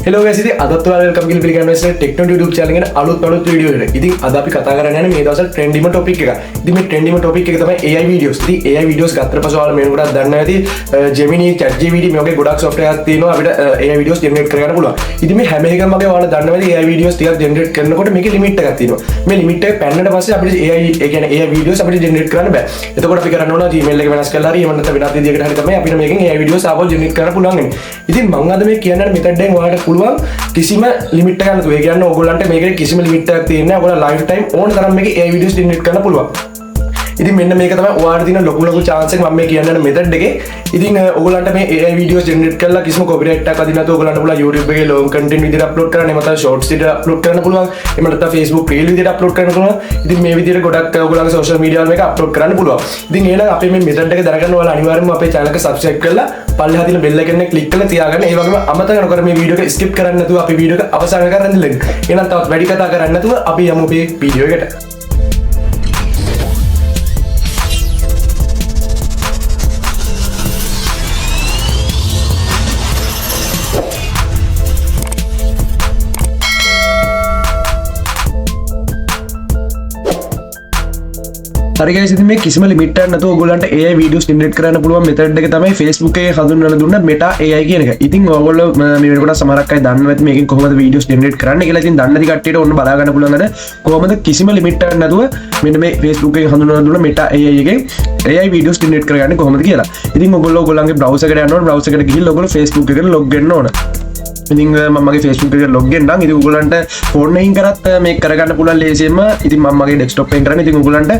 Hello guys, ඉතින් අදත් ඔයාලා welcome කියලා පිළිගන්නවා ඉස්සර ටෙක්නෝ YouTube channel එකේ අලුත් අලුත් වීඩියෝ එකට. ඉතින් අද අපි කතා කරන්න යන්නේ මේ දවස්වල ට්‍රෙන්ඩිම ටොපික් එක. ඉතින් මේ ට්‍රෙන්ඩිම ටොපික් එක තමයි AI videos. ඉතින් AI videos ගත්තට පස්සේ ඔයාලා මේක ගොඩක් දන්නවා ඇති. Gemini, ChatGPT මේ වගේ ගොඩක් software එකක් තියෙනවා අපිට AI videos generate කරගන්න පුළුවන්. ඉතින් මේ හැම එකම වගේ ඔයාලා දන්නවා ඇති AI videos ටිකක් generate කරනකොට මේකේ ලිමිට් එකක් තියෙනවා. මේ ලිමිට් එක පැන්නට පස්සේ අපිට AI, ඒ කියන්නේ AI videos අපිට generate කරන්න බෑ. එතකොට අපි කරන්න ඕන Gmail එක වෙනස් කරලා හරි එහෙම නැත්නම් වෙනත් විදියකට හරි තමයි අපිට මේකෙන් AI videos ආපහු generate කරන්න පුළුවන් වෙන්නේ. ඉතින් මං අද මේ කියන්න යන මෙතඩ් එකෙන් ඔයාලට පුළුවන් කිසිම ලිමිට් එකක් නැතුව. ඒ කියන්නේ ඕගොල්ලන්ට මේකේ කිසිම ලිමිට් එකක් තියෙන්නේ නැහැ. ඔයගොල්ලෝ ලයිෆ් ටයිම් ඕන තරම් මේකේ AI videos generate කරන්න පුළුවන්. ඉතින් මෙන්න මේක තමයි ඔයාලට තියෙන ලොකු ලොකු චාන්ස් එක මම මේ කියන්න යන මෙතඩ් එකේ. ඉතින් ඔයගොල්ලන්ට මේ AI videos generate කරලා කිසිම කොපිරයිට් එකක් අදින්න නැතුව ඔයගොල්ලන්ට පුළුවන් YouTube එකේ ලොං කන්ටෙන්ට් විදිහට අප්ලෝඩ් කරන්න, එහෙම නැත්නම් ෂෝට්ස් විදිහට අප්ලෝඩ් කරන්න පුළුවන්, එහෙම නැත්නම් Facebook reel විදිහට අප්ලෝඩ් කරන්න පුළුවන්. ඉතින් මේ විදිහට ගොඩක් ඔයගොල්ලන්ගේ සෝෂල් මීඩියා වල මේක අප්ලෝඩ් කරන්න පුළුවන්. ඉතින් එහෙනම් අපේ මේ මෙතඩ් එක දැනගන්න ඔයාලා අනිවාර්යයෙන්ම අපේ channel එක subscribe කරලා පල්ලෙහා තියෙන බෙල් icon එක ක්ලික් කරලා තියාගන්න. ඒ වගේම අමතක නොකර මේ වීඩියෝ එක ස්කිප් කරන්න නැතුව අපේ වීඩියෝ එක අවසන් වෙනකන් රැඳිලා ඉන්න. එහෙනම් තවත් වැඩි කතා කරන්නේ නැතුව අපි යමු අපේ වීඩියෝ එකට. හරි ගයිස්, ඉතින් මේ කිසිම ලිමිට් එකක් නැතුව ඔයගොල්ලන්ට AI videos generate කරන්න පුළුවන් මෙතඩ් එක තමයි Facebook එකේ හඳුන්වලා දුන්න Meta AI කියන එක. ඉතින් ඔයගොල්ලෝ මේ වෙනකොට සමහරක් අය දන්නවා ඇති මේකෙන් කොහොමද වීඩියෝස් ජෙනරේට් කරන්න කියලා. ඉතින් දන්නේ නැති කට්ටියට ඔන්න බලා ගන්න පුළුවන් අද කොහොමද කිසිම ලිමිට් එකක් නැතුව මෙන්න මේ Facebook එකේ හඳුන්වලා දුන්න Meta AI එකෙන් AI videos generate කරගන්නේ කොහොමද කියලා. ඉතින් ඔයගොල්ලෝ ඔයගොල්ලන්ගේ බ්‍රවුසර් එකට යන්න ඕන. බ්‍රවුසර් එකට ගිහිල්ලා ඔයගොල්ලෝ Facebook එකට ලොග් වෙන්න ඕන. ඉතින් මම මගේ Facebook එකට ලොග් වෙන්නම්. ඉතින් ඔයගොල්ලන්ට ෆෝන් එකකින් කරත් මේක කරගන්න පුළුවන් ලේසියෙන්ම. ඉතින් මම මගේ ඩෙස්ක්ටොප් එකෙන් කරන්නේ. ඉතින් ඔයගොල්ලන්ට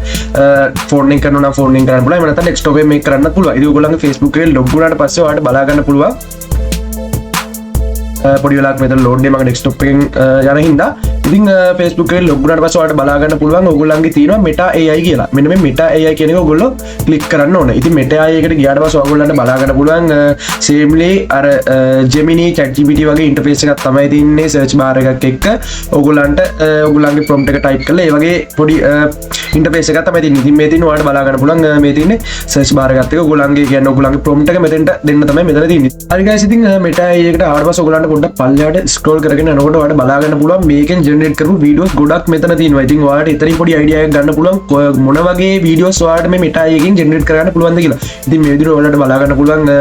ෆෝන් එකෙන් කරනවා නම් ෆෝන් එකෙන් කරන්න පුළුවන්. එහෙම නැත්නම් ඩෙස්ක්ටොප් එකෙන් මේක කරන්නත් පුළුවන්. ඉතින් ඔයගොල්ලන්ගේ Facebook එකේ ලොග් වුණාට පස්සේ ඔයාලට බලා ගන්න පුළුවන්. පොඩි වෙලාවක් මෙතන ලෝඩ් එක මගේ ඩෙස්ක්ටොප් එකෙන් යන හින්දා. ඉතින් Facebook එකේ ලොග් වුණාට පස්සේ ඔයාලට බලා ගන්න පුළුවන් ඔයගොල්ලන්ගේ තියෙනවා Meta AI කියලා. මෙන්න මේ Meta AI කියන එක ඔයගොල්ලෝ ක්ලික් කරන්න ඕනේ. ඉතින් Meta AI එකට ගියාට පස්සේ ඔයගොල්ලන්ට බලා ගන්න පුළුවන් සේම්ලි අර Gemini, ChatGPT වගේ ඉන්ටර්ෆේස් එකක් තමයි තියෙන්නේ සර්ච් බාර් එකක් එක්ක. ඔයගොල්ලන්ට ඔයගොල්ලන්ගේ ප්‍රොම්ප්ට් එක ටයිප් කරලා ඒ වගේ පොඩි ඉන්ටර්ෆේස් එකක් තමයි තියෙන්නේ. ඉතින් මේ තියෙන ඔයාලට බලා ගන්න පුළුවන් මේ තියෙන්නේ සර්ච් බාර් එකත් එක්ක ඔයගොල්ලන්ගේ කියන්නේ ඔයගොල්ලන්ගේ ප්‍රොම්ප්ට් එක මෙතෙන්ට දෙන්න තමයි මෙතන තියෙන්නේ. හරි ගයිස්, ඉතින් Meta AI එකට ආවට පස්සේ ඔයගොල්ලන්ට පොඩ්ඩක් පල්ලෙහාට ස්ක්‍රෝල් කරගෙන යනකොට ඔයාලට බලා ගන්න පුළුවන් මේකෙන් ජෙනරේට් කරපු වීඩියෝස් ගොඩක් මෙතන තියෙනවා. ඉතින් ඔයාලට එතනින් පොඩි අයිඩියා එකක් ගන්න පුළුවන් මොන වගේ වීඩියෝස් ඔයාලට මේ Meta AI එකෙන් ජෙනරේට් කරගන්න පුළුවන්ද කියලා. ඉතින් මේ විදිහට ඔයාලට බලා ගන්න පුළුවන්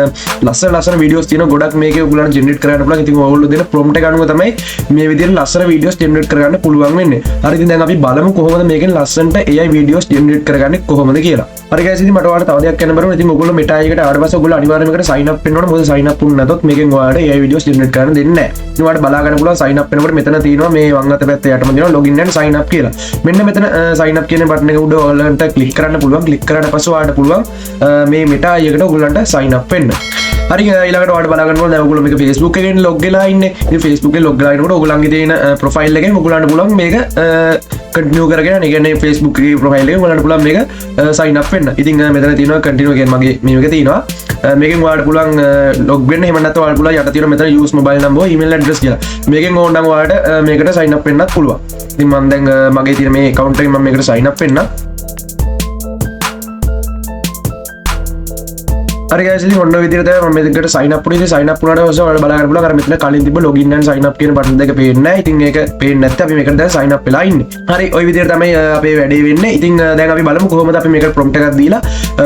ලස්සන ලස්සන වීඩියෝස් තියෙනවා ගොඩක් මේකේ ඔයගොල්ලන්ට ජෙනරේට් කරගන්න පුළුවන්. ඉතින් ඔයගොල්ලෝ දෙන ප්‍රොම්ප්ට් එක අනුව තමයි මේ විදිහට ලස්සන වීඩියෝස් ජෙනරේට් කරගන්න පුළුවන් වෙන්නේ. හරි, ඉතින් දැන් අපි බලමු කොහොමද මේකෙන් ලස්සනට AI videos generate කරගන්නේ කොහොමද කියලා. හරි ගයිස්, ඉතින් මට ඔයාලට තව දෙයක් කියන්න බැරුණා. ඉතින් ඔයගොල්ලෝ Meta AI එකට ආවට පස්සේ ඔයගොල්ලෝ අනිවාර්යයෙන්ම මේකට sign up වෙන්න ඕන. මොකද sign up වුණ නැතොත් මේකෙන් ඔයාලට AI videos generate කරන්න දෙන්නේ නැහැ. ඉතින් ඔයාලට බලා ගන්න පුළුවන් sign up වෙනකොට මෙතන තියෙනවා මේ වම් අත පැත්තේ යටම තියෙනවා login and sign up කියලා. මෙන්න මෙතන sign up කියන බටන් එක උඩ ඔයාලන්ට ක්ලික් කරන්න පුළුවන්. ක්ලික් කරාට පස්සේ ඔයාලට පුළුවන් මේ Meta AI එකට ඔයගොල්ලන්ට sign up වෙන්න. හරි, ඊළඟට ඔයාලට බලා ගන්න පුළුවන් දැන් ඔයගොල්ලෝ මේක Facebook එකෙන් ලොග් වෙලා ඉන්නේ. ඉතින් Facebook එකේ ලොග් වෙලා ඉනකොට ඔයගොල්ලන්ගේ තියෙන ප්‍රොෆයිල් එකෙන් ඔයගොල්ලන්ට පුළුවන් මේක කන්ටිනියු කරගෙන යන්න. ඒ කියන්නේ Facebook එකේ ප්‍රොෆයිල් එකෙන් ඔයගොල්ලන්ට පුළුවන් මේක සයින් අප් වෙන්න. ඉතින් මෙතන තියෙනවා කන්ටිනියු කියන්නේ මගේ මේක තියෙනවා. මේකෙන් ඔයාලට පුළුවන් ලොග් වෙන්න. එහෙම නැත්නම් ඔයාලට පුළුවන් යට තියෙන මෙතන use mobile number, email address කියලා. මේකෙන් ඕන නම් ඔයාලට මේකට සයින් අප් වෙන්නත් පුළුවන්. ඉතින් මම දැන් මගේ තියෙන මේ account එකෙන් මම මේකට සයින් අප් වෙන්න. හරි ගයිස්, ඉතින් ඔන්න ඔය විදිහට තමයි මම මේකට සයින් අප් වුණේ. ඉතින් සයින් අප් වුණාට පස්සේ ඔයාලට බලා ගන්න පුළුවන් අර මෙතන කලින් තිබ්බ ලොගින් ඇන්ඩ් සයින් අප් කියන බටන් දෙක පේන්නේ නැහැ. ඉතින් ඒක පේන්නේ නැත්නම් අපි මේකට දැන් සයින් අප් වෙලා ඉන්නේ. හරි, ඔය විදිහට තමයි අපේ වැඩේ වෙන්නේ. ඉතින් දැන් අපි බලමු කොහොමද අපි මේකට ප්‍රොම්ප්ට් එකක් දීලා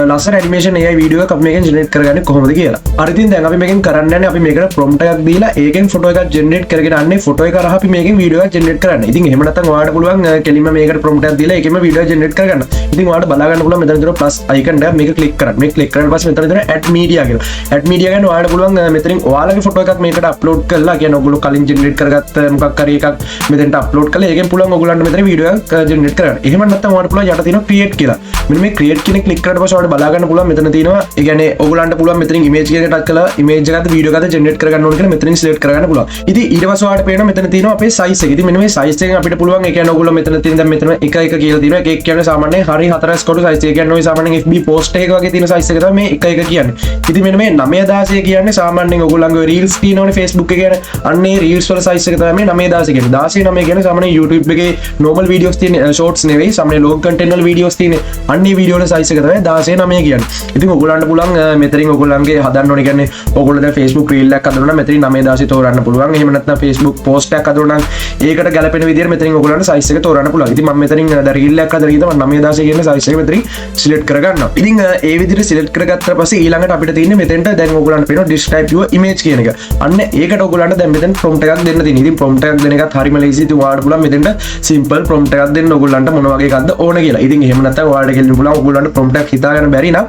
ලස්සන ඇනිමේෂන් AI video එකක් අපි මේකෙන් ජෙනරේට් කරගන්නේ කොහොමද කියලා. හරි, ඉතින් දැන් අපි මේකෙන් කරන්න යන්නේ අපි මේකට ප්‍රොම්ප්ට් එකක් දීලා ඒකෙන් ෆොටෝ එකක් ජෙනරේට් කරගෙන අන්නේ ෆොටෝ එක හරහා අපි මේකෙන් වීඩියෝ එකක් ජෙනරේට් කරන්න. ඉතින් එහෙම නැත්නම් ඔයාලට පුළුවන් කෙලින්ම මේකට ප්‍රොම්ප්ට් එකක් දීලා ඒකෙම වීඩියෝ එකක් ජෙනරේට් කරගන්න. ඉතින් ඔයාලට බලා ගන්න පුළුවන් මෙතන තියෙන ප්ලස් අයිකන් එක මේක ක්ලික් කරන්න. මේක ක්ලික් කරාට පස්සේ මෙතන තියෙන ඇඩ් මීඩියා කියලා. ඇඩ් මීඩියා ගැන ඔයාලට පුළුවන් මෙතනින් ඔයාලගේ ෆොටෝ එකක් මේකට අප්ලෝඩ් කරලා, කියන්නේ ඔයගොල්ලෝ කලින් ජෙනරේට් කරගත්ත මොකක් හරි එකක් මෙතෙන්ට අප්ලෝඩ් කරලා ඒකෙන් පුළුවන් ඔයගොල්ලන්ට මෙතන වීඩියෝ එකක් ජෙනරේට් කරගන්න. එහෙම නැත්නම් ඔයාලට පුළුවන් යට තියෙනවා ක්‍රියේට් කියලා. මෙන්න මේ ක්‍රියේට් කියන ක්ලික් කරාට පස්සේ ඔයාලට බලා ගන්න පුළුවන් මෙතන තියෙනවා, ඒ කියන්නේ ඔයගොල්ලන්ට පුළුවන් මෙතනින් ඉමේජ් එක ටච් කරලා ඉමේජ් එකක්ද වීඩියෝ එකක්ද ජෙනරේට් කරගන්න ඕන කියලා මෙතනින් සිලෙක්ට් කරගන්න පුළුවන්. ඉතින් ඊට පස්සේ ඔයාලට පේනවා මෙතන තියෙනවා අපේ සයිස් එක. ඉතින් මෙන්න මේ සයිස් එකෙන් අපිට පුළුවන්, ඒ කියන්නේ ඔයගොල්ලෝ මෙතන තියෙන දැන් මෙතන එක එක කියලා තියෙනවා. එක එක කියන්නේ සාමාන්‍යයෙන් හරි හතරස් කොටු සයිස් එක. කියන්නේ ඔය සාමාන්‍යයෙන් FB post එකක වගේ තියෙන සයිස් එක තමයි මේ එක එක කියන්නේ. කියන්නේ. ඉතින් මෙන්න මේ 916 කියන්නේ සාමාන්‍යයෙන් ඔයගොල්ලන්ගේ රීල්ස් තියෙනවනේ Facebook එකේ යන, අන්න ඒ රීල්ස් වල සයිස් එක තමයි මේ 916 කියන්නේ. 16:9 කියන්නේ සාමාන්‍යයෙන් YouTube එකේ normal videos තියෙන ෂෝට්ස් නෙවෙයි, සාමාන්‍ය long content වල වීඩියෝස් තියෙන, අන්න ඒ වීඩියෝ වල සයිස් එක තමයි 16:9 කියන්නේ. ඉතින් ඔයගොල්ලන්ට පුළුවන් මෙතනින් ඔයගොල්ලන්ගේ හදන්න ඕනේ කියන්නේ ඔයගොල්ලෝ දැන් Facebook reel එකක් හදනවා නම් මෙතනින් 916 තෝරන්න පුළුවන්. එහෙම නැත්නම් Facebook post එකක් හදනවා නම් ඒකට ගැලපෙන විදියට මෙතනින් ඔයගොල්ලන්ට සයිස් එක තෝරන්න පුළුවන්. ඉතින් මම මෙතනින් දැන් රීල් එකක් හදලා ගිහින් මම 916 කියන සයිස් එක මෙතනින් සිලෙක්ට් කරගන්නවා. ඉතින් ඒ විදිහට සිලෙක්ට් කරගත්තට පස්සේ ඊළඟට අපිට තියෙන්නේ මෙතෙන්ට දැන් ඔයගොල්ලන්ට පේනවා describe your image කියන එක. අන්න ඒකට ඔයගොල්ලන්ට දැන් මෙතෙන් prompt එකක් දෙන්න තියෙනවා. ඉතින් prompt එකක් දෙන එකත් හරිම ලේසි. ඉතින් ඔයාලට පුළුවන් මෙතෙන්ට simple prompt එකක් දෙන්න ඔයගොල්ලන්ට මොන වගේ එකක්ද ඕන කියලා. ඉතින් එහෙම නැත්නම් ඔයාලට කෙලින්ම පුළුවන් ඔයගොල්ලන්ට prompt එකක් හිතාගන්න බැරි නම්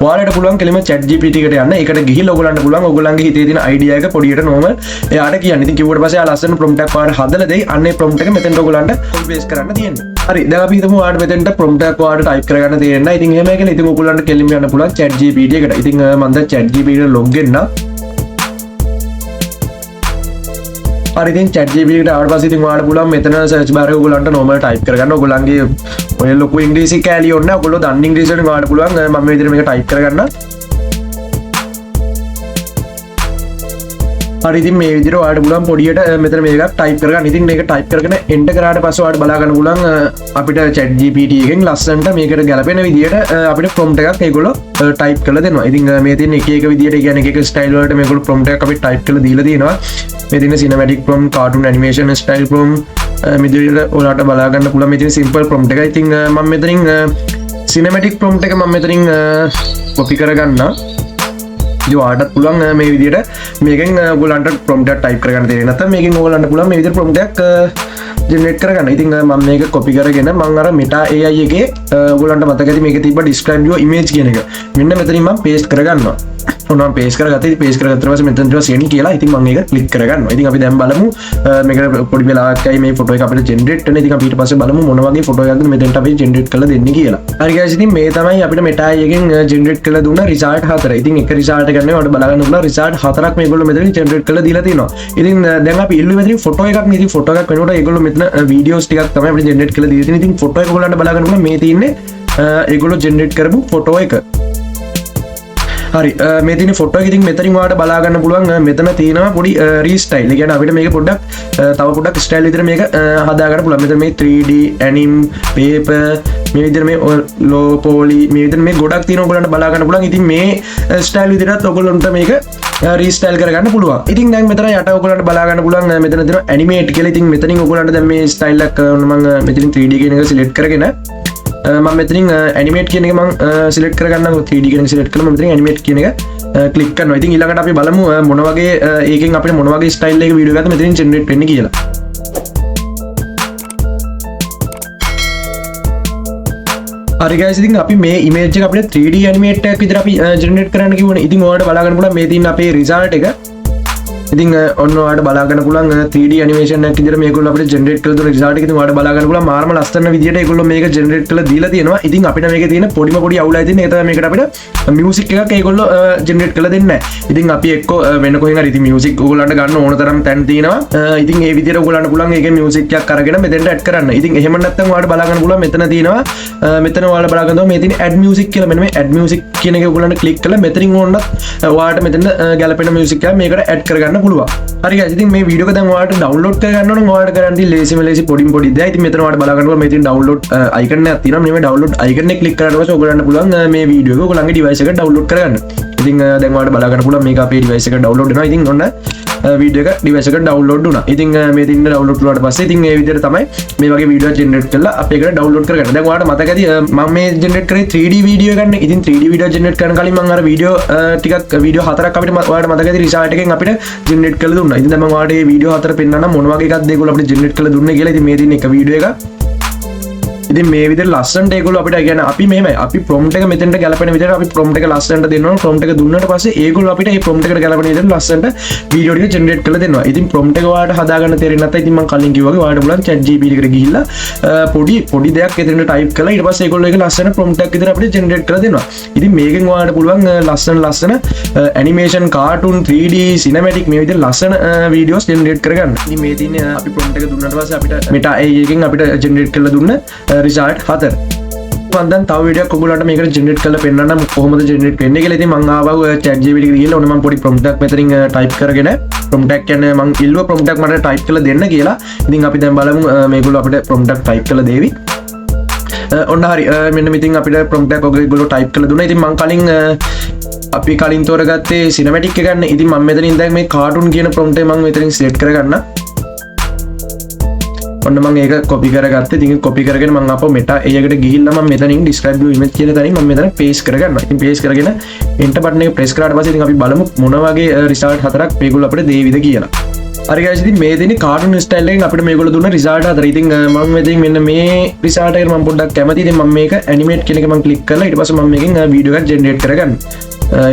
ඔයාලට පුළුවන් කෙලින්ම chat GPT එකට යන්න. ඒකට ගිහිල්ලා ඔයගොල්ලන්ට පුළුවන් ඔයගොල්ලන්ගේ හිතේ තියෙන අයිඩියා එක පොඩියට normal එයාට කියන්න. ඉතින් කිව්වට පස්සේ එයා ලස්සන prompt එකක් ඔයාලට හදලා දෙයි. අන්න ඒ prompt එක මෙතෙන්ට ඔයගොල්ලන්ට copy paste කරන්න තියෙන්නේ. හරි, දැන් අපි හිතමු ඔයාලට මෙතෙන්ට prompt එකක් ඔයාලට type කරගන්න තියෙනවා. ඉතින් එහෙම කියලා ඉතින් ඔයගොල්ලන්ට කෙලින්ම යන්න පුළුවන් chat GPT එකට. ඉතින් මම දැන් chat GPT එකට log වෙන්න. හරි, ඉතින් chat GPT එකට ආවට පස්සේ ඉතින් ඔයාලට පුළුවන් මෙතන search bar එක ඔයගොල්ලන්ට normal type කරගන්න. ඔයගොල්ලන්ගේ ඔය ලොකු ඉංග්‍රීසි කෑලි ඕනේ නැහැ. ඔයගොල්ලෝ දන්න ඉංග්‍රීසි වලින් ඔයාලට පුළුවන් මම මේ විදිහට මේක type කරගන්න. හරි, ඉතින් මේ විදිහට ඔයාලට පුළුවන් පොඩියට මෙතන මේකක් ටයිප් කරගන්න. ඉතින් මේක ටයිප් කරගෙන එන්ටර් කරාට පස්සේ ඔයාලට බලා ගන්න පුළුවන් අපිට chat GPT එකෙන් ලස්සනට මේකට ගැලපෙන විදිහට අපිට ප්‍රොම්ප්ට් එකක් ඒගොල්ලෝ ටයිප් කරලා දෙනවා. ඉතින් මේ තියෙන එක එක විදිහට, ඒ කියන්නේ එක එක ස්ටයිල් වලට මේගොල්ලෝ ප්‍රොම්ප්ට් එකක් අපිට ටයිප් කරලා දීලා තියෙනවා. මේ තියෙන cinematic prompt, cartoon animation style prompt, මේ විදිහට ඔයාලට බලා ගන්න පුළුවන් මේ තියෙන සිම්පල් ප්‍රොම්ප්ට් එක. ඉතින් මම මෙතනින් සිනමැටික් ප්‍රොම්ප්ට් එක මම මෙතනින් කොපි කරගන්නම්. ඉතින් ඔයාලටත් පුළුවන් මේ විදිහට මේකෙන් ඔයගොල්ලන්ට ප්‍රොම්ප්ට් එකක් ටයිප් කරගන්න තියෙනවා. නැත්නම් මේකෙන් ඔයගොල්ලන්ට පුළුවන් මේ විදිහට ප්‍රොම්ප්ට් එකක් ජෙනරේට් කරගන්න. ඉතින් මම මේක කොපි කරගෙන මම අර Meta AI එකේ ඔයගොල්ලන්ට මතක ඇති මේකේ තිබ්බ describe your image කියන එක. මෙන්න මෙතනින් මම පේස්ට් කරගන්නවා. ඔන්න මම පේස්ට් කරගත්තා. ඉතින් පේස්ට් කරගත්තට පස්සේ මෙතන තියෙනවා send කියලා. ඉතින් මම ඒක ක්ලික් කරගන්නවා. ඉතින් අපි දැන් බලමු මේකට පොඩි වෙලාවක් යයි මේ ෆොටෝ එක අපිට ජෙනරේට් වෙන. ඉතින් අපි ඊට පස්සේ බලමු මොන වගේ ෆොටෝ එකක්ද මෙතෙන්ට අපි ජෙනරේට් කරලා දෙන්නේ කියලා. හරි guys, ඉතින් මේ තමයි අපිට Meta AI එකෙන් ජෙනරේට් කරලා දුන්න රිසල්ට් හතර. ඉතින් එක රිසල්ට් එකක් නෙවෙයි, ඔයාලට බලා ගන්න පුළුවන් රිසල්ට් හතරක් මේගොල්ලෝ මෙතනින් ජෙනරේට් කරලා දීලා තියෙනවා. ඉතින් දැන් අපි ඉල්ලුවේ මෙතනින් ෆොටෝ එකක් නේ. ඉතින් ෆොටෝ එකක් වෙනකොට ඒගොල්ලෝ මෙතන වීඩියෝස් ටිකක් තමයි අපිට ජෙනරේට් කරලා දීලා තියෙන්නේ. ඉතින් ෆොටෝ එක ඔයගොල්ලන්ට බලා ගන්න පුළුවන් මේ තියෙන්නේ ඒගොල්ලෝ ජෙනරේට් කරපු ෆොටෝ එක. හරි, මේ තියෙන ෆොටෝ එක ඉතින් මෙතනින් ඔයාලට බලා ගන්න පුළුවන් මෙතන තියෙනවා පොඩි රීස්ටයිල්. ඒ කියන්නේ අපිට මේක පොඩ්ඩක් තව පොඩ්ඩක් ස්ටයිල් විදිහට මේක හදා ගන්න පුළුවන්. මෙතන මේ 3D anim paper මේ විදිහට මේ ලෝ පොලි මේ විදිහට මේ ගොඩක් තියෙනවා ඔයගොල්ලන්ට බලා ගන්න පුළුවන්. ඉතින් මේ ස්ටයිල් විදිහටත් ඔයගොල්ලන්ට මේක රීස්ටයිල් කරගන්න පුළුවන්. ඉතින් දැන් මෙතන යට ඔයගොල්ලන්ට බලා ගන්න පුළුවන් මෙතන තියෙනවා ඇනිමේට් කියලා. ඉතින් මෙතනින් ඔයගොල්ලන්ට දැන් මේ ස්ටයිල් එකක් මම මෙතනින් 3D කියන එක සිලෙක්ට් කරගෙන මම මෙතනින් ඇනිමේට් කියන එක මං සිලෙක්ට් කරගන්නම්. 3D කියන එක සිලෙක්ට් කළා මම මෙතනින් ඇනිමේට් කියන එක ක්ලික් කරනවා. ඉතින් ඊළඟට අපි බලමු මොන වගේ ඒකෙන් අපිට මොන වගේ ස්ටයිල් එකක වීඩියෝ එකක්ද මෙතනින් ජෙනරේට් වෙන්නේ කියලා. හරි ගයිස්, ඉතින් අපි මේ ඉමේජ් එක අපිට 3D animate එකක් විතර අපි ජෙනරේට් කරන්න කිව්වනේ. ඉතින් ඔයාලට බලා ගන්න පුළුවන් මේ තියෙන අපේ රිසල්ට් එක. ඉතින් ඔන්න ඔයාලට බලා ගන්න පුළුවන් 3D animation එකක් විදිහට මේගොල්ලෝ අපිට ජෙනරේට් කරලා දුන්න රිසල්ට් එක. ඉතින් ඔයාලට බලා ගන්න පුළුවන් මාරම ලස්සන විදිහට ඒගොල්ලෝ මේක ජෙනරේට් කරලා දීලා තියෙනවා. ඉතින් අපිට මේකේ තියෙන පොඩිම පොඩි අවුලයි තියෙන්නේ. ඒ තමයි මේකට අපිට මියුසික් එකක් ඒගොල්ලෝ ජෙනරේට් කරලා දෙන්නේ නැහැ. ඉතින් අපි එක්කෝ වෙන කොහෙන් හරි ඉතින් මියුසික් ඕගොල්ලන්ට ගන්න ඕන තරම් තැන් තියෙනවා. ඉතින් ඒ විදිහට ඕගොල්ලන්ට පුළුවන් ඒකේ මියුසික් එකක් අරගෙන මෙතෙන්ට ඇඩ් කරන්න. ඉතින් එහෙම නැත්නම් ඔයාලට බලා ගන්න පුළුවන් මෙතන තියෙනවා මෙතන ඔයාලා බලා ගන්න මේ තියෙන ඇඩ් මියුසික් කියලා. මෙන්න මේ ඇඩ් මියුසික් කියන එක ඔයගොල්ලන්ට ක්ලික් කරලා මෙතනින් ඕනනම් ඔයාලට මෙතන ගැලපෙන මියුසික් එකක් මේකට ඇඩ් කරගන්න පුළුවන්. හරි guys, ඉතින් මේ වීඩියෝ එක දැන් ඔයාලට ඩවුන්ලෝඩ් කරගන්න ඕන නම් ඔයාලට කරන්න තියෙන්නේ ලේසිම ලේසි පොඩිම පොඩි දෙයක්. ඉතින් මෙතන ඔයාලට බලා ගන්න පුළුවන් මේ තියෙන ඩවුන්ලෝඩ් අයිකන් එකක් තියෙනවා. මෙන්න මේ ඩවුන්ලෝඩ් අයිකන් එක ක්ලික් කරාට පස්සේ ඔයගොල්ලන්ට පුළුවන් මේ වීඩියෝ එක ඔයගොල්ලන්ගේ ඩිවයිස් එකට ඩවුන්ලෝඩ් කරගන්න. ඉතින් දැන් ඔයාලට බලා ගන්න පුළුවන් මේක අපේ ඩිවයිස් එකට ඩවුන්ලෝඩ් වෙනවා. ඉතින් ඔන්න වීඩියෝ එක ඩිවයිස් එකට ඩවුන්ලෝඩ් වුණා. ඉතින් මේ තියෙන ඩවුන්ලෝඩ් වුණාට පස්සේ ඉතින් මේ විදිහට තමයි මේ වගේ වීඩියෝ ජෙනරේට් කරලා අපේ එකට ඩවුන්ලෝඩ් කරගන්න. දැන් ඔයාලට මතක ඇති මම මේ ජෙනරේට් කරේ 3D video එකක් නේ. ඉතින් 3D video generate කරන කලින් මම අර වීඩියෝ ටිකක් වීඩියෝ හතරක් අපිට ඔයාලට මතක ඇති රිසල්ට් එකෙන් අපිට ජෙනරේට් කරලා දුන්නා. ඉතින් දැන් මම ඔයාලට මේ වීඩියෝ හතර පෙන්නන්නම් මොන වගේ එකක්ද ඒගොල්ලෝ අපිට ජෙනරේට් කරලා දුන්නේ කියලා. ඉතින් මේ තියෙන එක වීඩියෝ එකක්. ඉතින් මේ විදිහට ලස්සනට ඒගොල්ලෝ අපිට, ඒ කියන්නේ අපි මෙහෙමයි, අපි ප්‍රොම්ප්ට් එක මෙතෙන්ට ගැලපෙන විදිහට අපි ප්‍රොම්ප්ට් එක ලස්සනට දෙන්න ඕන. ප්‍රොම්ප්ට් එක දුන්නට පස්සේ ඒගොල්ලෝ අපිට මේ ප්‍රොම්ප්ට් එකට ගැලපෙන විදිහට ලස්සනට වීඩියෝ ටික ජෙනරේට් කරලා දෙනවා. ඉතින් ප්‍රොම්ප්ට් එක ඔයාලට හදාගන්න තේරෙන්නේ නැත්නම් ඉතින් මම කලින් කිව්වා වගේ ඔයාලට පුළුවන් chat GPT එකට ගිහිල්ලා පොඩි පොඩි දෙයක් එතනට ටයිප් කරලා ඊට පස්සේ ඒගොල්ලෝ ඒක ලස්සන ප්‍රොම්ප්ට් එකක් විදිහට අපිට ජෙනරේට් කරලා දෙනවා. ඉතින් මේකෙන් ඔයාලට පුළුවන් ලස්සන ලස්සන ඇනිමේෂන්, කාටුන්, 3D, cinematic මේ විදිහට ලස්සන වීඩියෝස් ජෙනරේට් කරගන්න. ඉතින් මේ තියෙන්නේ අපි ප්‍රොම්ප්ට් එක දුන්නාට පස්සේ අපිට Meta AI එකෙන් අපිට ජෙනරේට් කරලා දුන්න රිසල්ට් හතර. මම දැන් තව වීඩියෝ එකක් ඔයගොල්ලන්ට මේකට ජෙනරේට් කරලා පෙන්නන්නම් කොහොමද ජෙනරේට් වෙන්නේ කියලා. ඉතින් මං ආවහු chat GPT එකට ගිහලා ඔන්න මං පොඩි ප්‍රොම්ප්ට් එකක් මෙතනින් ටයිප් කරගෙන, ප්‍රොම්ප්ට් එකක් කියන්නේ මං ඉල්ලුවා ප්‍රොම්ප්ට් එකක් මට ටයිප් කරලා දෙන්න කියලා. ඉතින් අපි දැන් බලමු මේගොල්ලෝ අපිට ප්‍රොම්ප්ට් එකක් ටයිප් කරලා දේවි. ඔන්න හරි, මෙන්න ඉතින් අපිට ප්‍රොම්ප්ට් එකක් ඔයගොල්ලෝ ටයිප් කරලා දුන්නා. ඉතින් මං කලින් අපි කලින් තෝරගත්තේ සිනමැටික් එක ගන්න. ඉතින් මම මෙතනින් දැන් මේ කාටුන් කියන ප්‍රොම්ප්ට් එක මං මෙතනින් සිලෙක්ට් කරගන්න. ඔන්න මං ඒක කොපි කරගත්තා. ඉතින් කොපි කරගෙන මං ආපහු මෙටා AI එකට ගිහිල්ලා මං මෙතනින් ඩිස්ක්‍රයිබ් your image කියන තැනින් මං මෙතන පේස්ට් කරගන්නවා. ඉතින් පේස්ට් කරගෙන එන්ටර් බටන් එක ප්‍රෙස් කරාට පස්සේ ඉතින් අපි බලමු මොන වගේ රිසල්ට් හතරක් මේගොල්ලෝ අපිට දේවිද කියලා. හරි ගයිස්, ඉතින් මේ දෙන්නේ කාටුන් ස්ටයිල් එකෙන් අපිට මේගොල්ලෝ දුන්න රිසල්ට් හතර. ඉතින් මම මෙතනින් මෙන්න මේ රිසල්ට් එකට මම පොඩ්ඩක් කැමතියි. ඉතින් මම මේක ඇනිමේට් කියන එක මම ක්ලික් කරලා ඊට පස්සේ මම මේකෙන් වීඩියෝ එකක් ජෙනරේට් කරගන්න.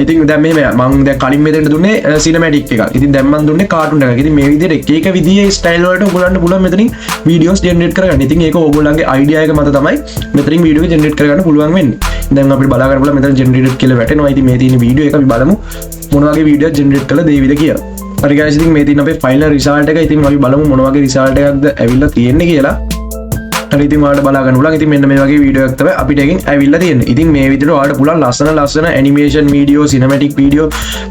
ඉතින් දැන් මේ මං දැන් කලින් මෙතෙන්ට දුන්නේ සිනමැටික් එකක්. ඉතින් දැන් මං දුන්නේ කාටුන් එකක්. ඉතින් මේ විදිහට එක එක විදිහේ ස්ටයිල් වලට ඔයගොල්ලන්ට පුළුවන් මෙතනින් වීඩියෝස් ජෙනරේට් කරගන්න. ඉතින් ඒක ඕගොල්ලන්ගේ අයිඩියා එක මත තමයි මෙතනින් වීඩියෝ එක ජෙනරේට් කරගන්න පුළුවන් වෙන්නේ. දැන් අපිට බලා ගන්න පුළුවන් මෙතන ජෙනරේටඩ් කියලා වැටෙනවා. ඉතින් මේ තියෙන වීඩියෝ එක අපි බලමු මොන වගේ වීඩියෝ එකක් ජෙනරේට් කරලා දේවිද කියලා. හරි ගයිස්, ඉතින් මේ තියෙන අපේ ෆයිනල් රිසල්ට් එක. ඉතින් අපි බලමු මොන වගේ රිසල්ට් එකක්ද ඇවිල්ලා තියෙන්නේ කියලා. හරි, ඉතින් ඔයාලට බලා ගන්න පුළුවන්. ඉතින් මෙන්න මේ වගේ වීඩියෝ එකක් තමයි අපිට එකෙන් ඇවිල්ලා තියෙන්නේ. ඉතින් මේ විදිහට ඔයාලට පුළුවන් ලස්සන ලස්සන ඇනිමේෂන් වීඩියෝ, සිනමැටික් වීඩියෝ,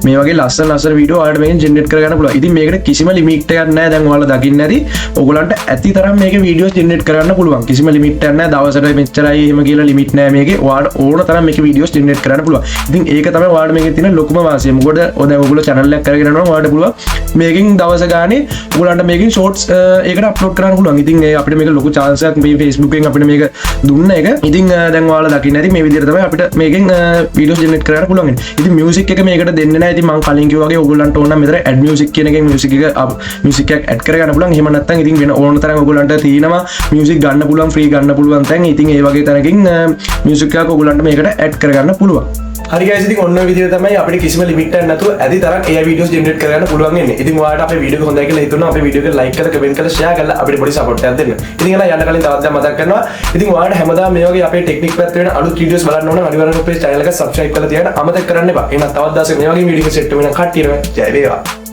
මේ වගේ ලස්සන ලස්සන වීඩියෝ ඔයාලට මේකෙන් ජෙනරේට් කරගන්න පුළුවන්. ඉතින් මේකට කිසිම ලිමිට් එකක් නැහැ. දැන් ඔයාලා දකින්න ඇති ඔයගොල්ලන්ට ඇති තරම් මේකේ වීඩියෝස් ජෙනරේට් කරගන්න පුළුවන්. කිසිම ලිමිට් එකක් නැහැ. දවසට මෙච්චරයි එහෙම කියලා ලිමිට් නැහැ මේකේ. ඔයාලට ඕන තරම් මේකේ වීඩියෝස් ජෙනරේට් කරන්න පුළුවන්. ඉතින් ඒක තමයි ඔයාලට මේකේ තියෙන ලොකුම වාසිය. මොකද ඔය දැන් ඔයගොල්ලෝ චැනල් එකක් කරගෙන යනවා, ඔයාලට පුළුවන් මේකෙන් දවස ගානේ ඔයගොල්ලන්ට මේකෙන් ෂෝට්ස් ඒකට අප්ලෝඩ් කරන්න පුළුවන්. ඉතින් ඒ අපිට මේක ලොකු චාන්ස් එකක් මේ Facebook එකෙන් අපිට මේක දුන්න එක. ඉතින් දැන් ඔයාලා දකින්න ඇති මේ විදිහට තමයි අපිට මේකෙන් වීඩියෝස් ජෙනරේට් කරන්න පුළුවන් වෙන්නේ. ඉතින් මියුසික් එක මේකට දෙන්නේ නැහැ. ඉතින් මං කලින් කිව්වා වගේ ඔයගොල්ලන්ට ඕන නම් මෙතන ඇඩ් මියුසික් කියන එකෙන් මියුසික් එක මියුසික් එකක් ඇඩ් කරගන්න පුළුවන්. එහෙම නැත්නම් ඉතින් වෙන ඕන තරම් ඔයගොල්ලන්ට තියෙනවා මියුසික් ගන්න පුළුවන්, ෆ්‍රී ගන්න පුළුවන් තැන්. ඉතින් ඒ වගේ තැනකින් මියුසික් එකක් ඔයගොල්ලන්ට මේකට ඇඩ් කරගන්න පුළුවන්. හරි ගයිස්, ඉතින් ඔන්න ඔය විදිහට තමයි අපිට කිසිම ලිමිට් එකක් නැතුව ඇති තරම් AI videos generate කරගන්න පුළුවන් වෙන්නේ. ඉතින් ඔයාලට අපේ වීඩියෝ එක හොඳයි කියලා හිතුණා අපේ වීඩියෝ එක ලයික් කරලා, කමෙන්ට් කරලා, ෂෙයා කරලා අපිට පොඩි සපෝට් එකක් දෙන්න. ඉතින් එහෙනම් යන්න කලින් තවත් දෙයක් මතක් කරනවා. ඉතින් ඔයාලට හැමදාම මේ වගේ අපේ ටෙක්නික් පැත්ත වෙන අලුත් වීඩියෝස් බලන්න ඕන නම් අනිවාර්යයෙන්ම අපේ චැනල් එක සබ්ස්ක්‍රයිබ් කරලා තියාගන්න අමතක කරන්න එපා. එහෙනම් තවත් දවසක මේ වගේ වීඩියෝ එකක් සෙට් වෙන කට්ටියටම ජය වේවා.